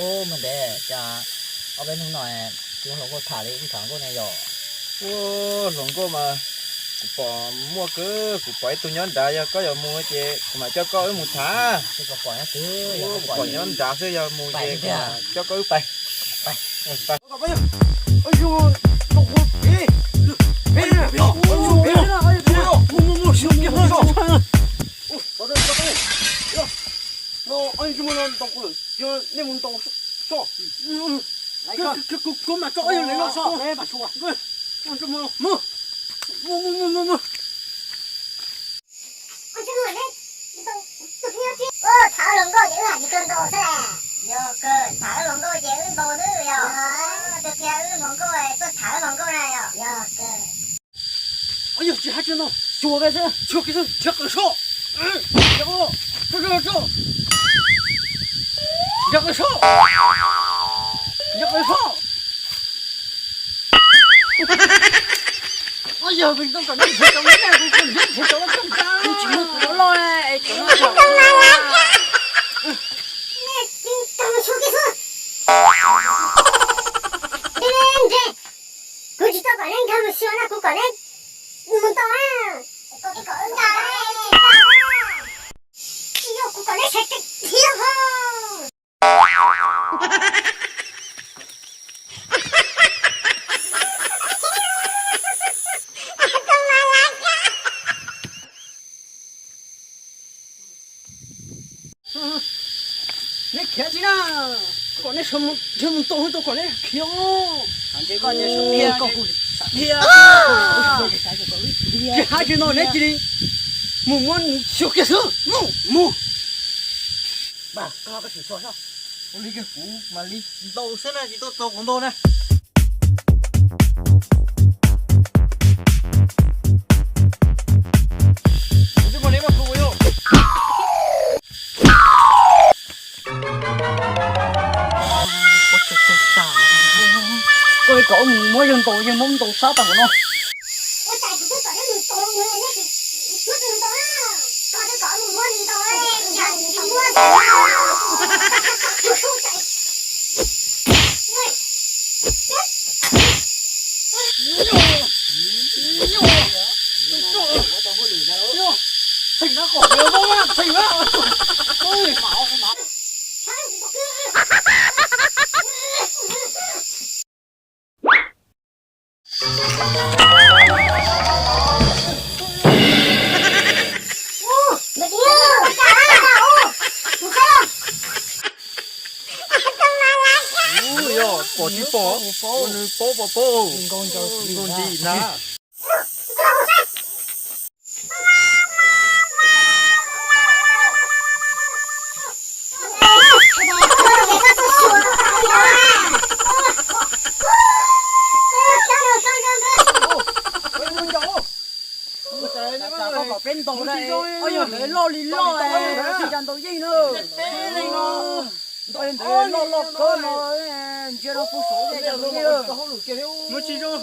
Ub, mas ntev cas ob peb hnub no tsis muaj hluas nkauj tham li, wb tham hluas nkauj ne yom? Ub, hluas nkauj mas kuv pom muaj kawg, kuv pom ib tug nyob nrad, yog koj yuav mus ces kuv mam coj koj wb mus tham. Kuv pom nyob nrad xwb, yog mus ces kuv mam coj koj wb pais. Tham hluas nkauj ces wb hais tsis tau ntau xwb las. Yog kawg, tham hluas nkauj ces wb ntau xwb yog. Tus tias wb hluas nkauj tuaj tham hluas nkauj na yog. Yog kawg. Yog tsis hais tsis ntau, xyuas kiag xwb, xyuas kiag xwb, nrhiav qws soj. Nrhiav qws soj. Nrhiav qws soj. Ua yog kuv tau kom nej nrhiav cov me neeg, kuv nrhiav nrhiav cov loj kawg nkaus. Kuv tsis muaj kuv loj loj, cov loj loj. Kuv tsis tau kom neb nkag mus xyuas no, kuv kom neb mus ntau na. Tsis yog kuv kom neb sawv tsees thiab ho. Neb khiav tsis na, kom neb sawv mus nrhiav mus tau tau kom neb khiav. Koj niag sawv dhia, koj kuj dhia. Tsis hais tsis no neb cia li mus muab nws xyuas kiag xwb. Mus, mus. Koj sim xyuas saib. Ua li kiag kuv mam li ntaus xwb na, tsis tuaj txog kuv ntaus na. Kuv twb muaj li muaj kuv yog. Koj li kom mus muab yawg ntaus, yawg muab ntaus sab tag npaum no. Txheem na, qhov yog voj na, txheem na. Ui, mauv, mauv. Ua yog pom tsis pom, ua nws paub pom paub, nkaus ntsis na. Peb ntaus na, ob yog ntawd loj li loj, tsis tas ntaus yeej na. Ntawd loj loj kawg no, ntsia no pub saud ntaus yeej. Muab tsis zoo,